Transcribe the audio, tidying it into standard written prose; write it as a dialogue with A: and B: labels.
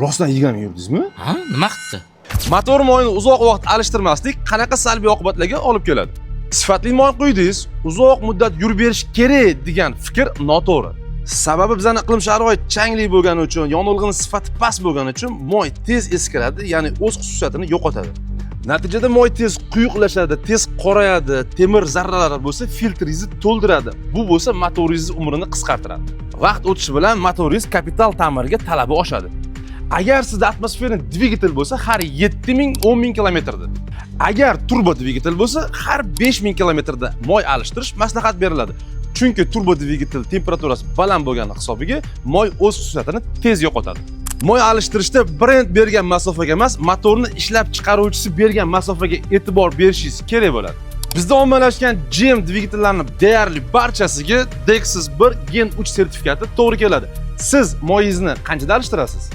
A: Rostdan yegan yurdingizmi?
B: Ha, nima qildi?
A: Motor moyini uzoq vaqt alishtirmaslik qanaqa salbiy oqibatlarga olib keladi? Sifatli moy quydingiz, uzoq muddat yurib berish kerak degan fikr noto'g'ri. Sababi bizani iqlim sharoit changli bo'lgani uchun, yonilg'ini sifati past bo'lgani uchun moy tez eskiradi, ya'ni o'z xususiyatini yo'qotadi. Natijada moy tez quyuqlashadi, tez qorayadi, temir zarralari bo'lsa filtringizni to'ldiradi. Bu bo'lsa motoringizni umrini qisqartiradi. Vaqt o'tishi bilan motoringiz kapital ta'mirga talabi oshadi. Agar sizda atmosfera dvigatel bo'lsa, har 7000 10000 kilometrda. Agar turbo dvigatel bo'lsa, har 5000 kilometrda moy alishtirish maslahat beriladi. Chunki turbo dvigatel temperaturasi baland bo'lgani hisobiga moy o'z xususiyatini tez yo'qotadi. Moy alishtirishda brend bergan masofaga emas, motorni ishlab chiqaruvchisi bergan masofaga e'tibor berishingiz kerak bo'ladi. Bizda ommalashgan GM dvigatellarini deyarli barchasiga Dexys 1 Gen 3 sertifikati to'g'ri keladi. Siz moyingizni qanchada alishtirasiz?